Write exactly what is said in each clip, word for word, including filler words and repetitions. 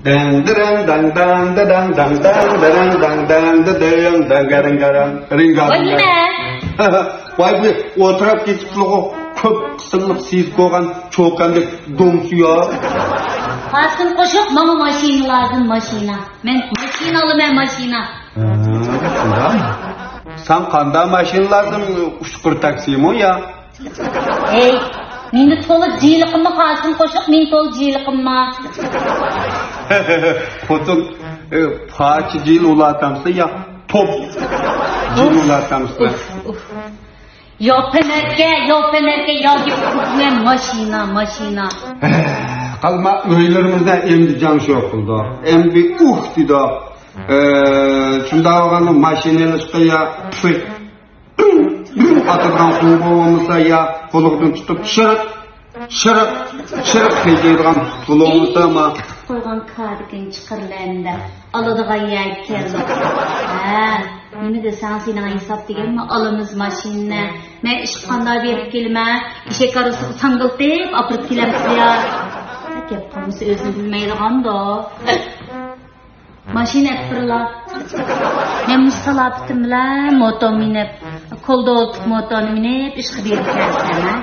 دەڭ دىرەڭ دەڭ دەڭ دەدەڭ دەڭ دەڭ دەرەڭ دەڭ دەرەڭ دەڭ گەرەڭ گەرەڭ رىڭ گەرەڭ. ۋاي، نېمە؟ ۋاي، بۇ ئولتۇراپ كېتىپتىغۇ، كۆپ قىسىملىق سېزىپ بولغان چوكاندەك دومسۇيا. قاسىم قوشۇق، ماڭا ماشىنا لازىم، ماشىنا. مەن ماشىنا ئالىمەن، ماشىنا. ھە، شۇنداقمۇ؟ ساڭا قانداق ماشىنا لازىم؟ ئۇچقۇر تاكسىمۇ يا؟ ھەي، مېنى تولا جىلىقىمما قاسىم قوشۇق، مېنى تولا جىلىقىمما. خوتۇن، ئە، پارچە جىل ئۇلاتامسىلەر يا توپ جىل ئۇلاتامسىلەر؟ ئۇف، ئۇف. ياپىنەركە، ياپىنەركە، يا گېپى ماشىنا، ماشىنا. قالما ئۆيلىرىمىزدە ئەمدى جاڭ شو قىلدۇق. ئەمدى ئۇھ دېدۇق. ئە، شۇنداق بولغاندا ماشىنا ئېلىشقا يا پۇي. ئاتىدىغان قوڭغۇ بولمىسا يا قۇلىقىدىن تۇتۇپ شىرىق، شىرىق، شىرىق تېجەيدىغان پۇل بولمىسا ما. قىلىپ قويغان كارتىكىنى چىقىرىلەمدە ئالىدىغان يەرگە كەلدۇق. ھە، نېمە دېسەڭ سېنىڭ ھېساب دېگەنمۇ ئالىمىز ماشىنىنى. مەن ئىشقا قانداق بېرىپ كېلىمەن؟ ئېشەك ھارۋىسىغا ساڭگىلىتىپ ئاپىرىپ كېلەمسىلەر. گەپ قىلمىسا ئۆزىنى بىلمەيدىغاندۇ. ماشىنا ئەپ بېرىلا. مەن مۇشۇ سالاپىتىم بىلەن موتو مىنىپ، كولدا ئولتۇرۇپ موتونى مىنىپ ئىشقا بېرىپ كەلسەم،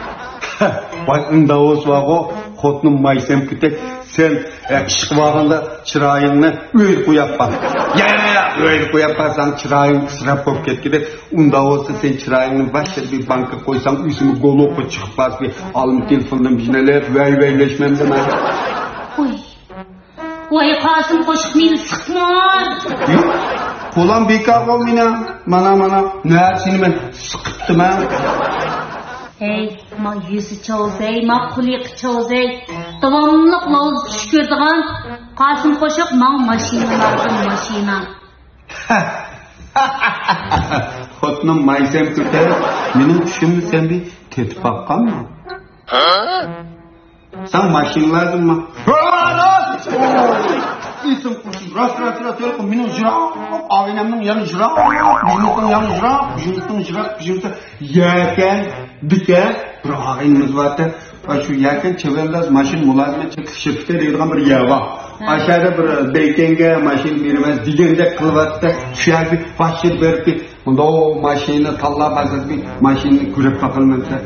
ھە؟ ۋاي، ئۇنداق بولسا بارغۇ، خوتۇنۇم مايسەم كۈتەك، سەن، ئە، ئىشقا بارغاندا چىرايىڭنى ئۆيدە قويۇپ بار. يا، يا، يا، ئۆيدە قويۇپ بارساڭ چىرايىڭ ئىسراپ بولۇپ كەتكۈدەك. ئۇنداق بولسا سەن چىرايىڭنى باشقا بىر بانكىغا قويساڭ ئۆزىمۇ گولوققا چىقىپ بارسا بىر ئالما تېلېفوندىن بىنەلەپ ۋەي ۋەيلەشمەمدىمەن. ۋاي. ۋاي، قاسىم قوشۇق مېنى سىقما! يوق، قولام بىكار بولمىنا. مانا، مانا، نەرسىنى مەن سىقىپتىمەن. ھەي، ما يۈزى چاۋزەي، ما قۇلىقى چاۋزەي. داۋاملىق لاۋزا چۈش كۆرىدىغان قاسىم قوشۇق، ماڭا ماشىنا لازىم، ماشىنا. خوتۇنۇم مايسەم كۆتەر، مېنىڭ چۈشۈمنى سەن بىر تېتىپ باققانمۇ؟ ساڭا ماشىنا لازىممۇ؟ ئېسىم قۇرسۇن، راست، راست، راست، راست، مېنىڭ يىراق ئاغىنەمنىڭ يەنە يىراق، بىزنىڭ يەنە يىراق، بىزنىڭ يىراق، بىزنىڭ يەكەن، دىكەن بىر ئاغىنىمىز بارتى. ۋە شۇ يەكەن چەۋەنداز ماشىنا مۇلازىمەتچى شىركىتى دەيدىغان بىر يەر بار. ھە. ئاشۇ يەردە بىر بەيكەنگە ماشىنا بېرىمەن دېگەندەك قىلىۋاتتى. شۇ يەرگە باشلاپ بېرىپتى. مۇنداق ماشىنا تاللاپ، ھازىر بىر ماشىنىنى كۆرۈپ باقىمەن دەپ.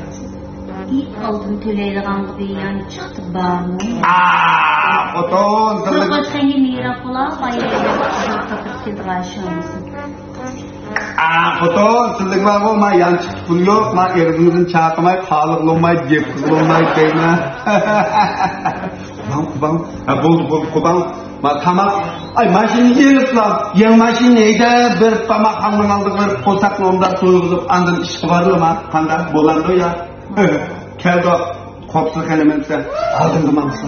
ئى، ئالدىن تۆلەيدىغانغا بىر يانچۇقتا بارمۇ؟ ئا، خوتۇن، تىللىق. قورقۇشقانغا مىراب بولا، بايا تاپىپ كېلىدىغان ئىش بولمىسۇن. ئا، خوتۇن، تىللىق بارغۇ، ما يانچۇقتا پۇل يوق، ما ئېغىزىڭىزنى چاقىماي، خالىغىلى بولماي، گەپ قىلغىلى بولماي دەيمەن. قوباڭ، قوباڭ. ھە، بولدى، بولدى، قوباڭ. ما تاماق، ئاي، ماشىنىنى ئېلىپلا، يېڭى ماشىنىنى ھەيدەپ بېرىپ، تاماقخانىنىڭ ئالدىغا بېرىپ، قورساقنى ئوبدان تويغۇزۇپ، ئاندىن ئىشقا بارىلىما. قانداق، بولامدۇ يا؟ كەلدۇق، قوپسا خېنىم دېسە، ئالدىڭغا ماڭسا.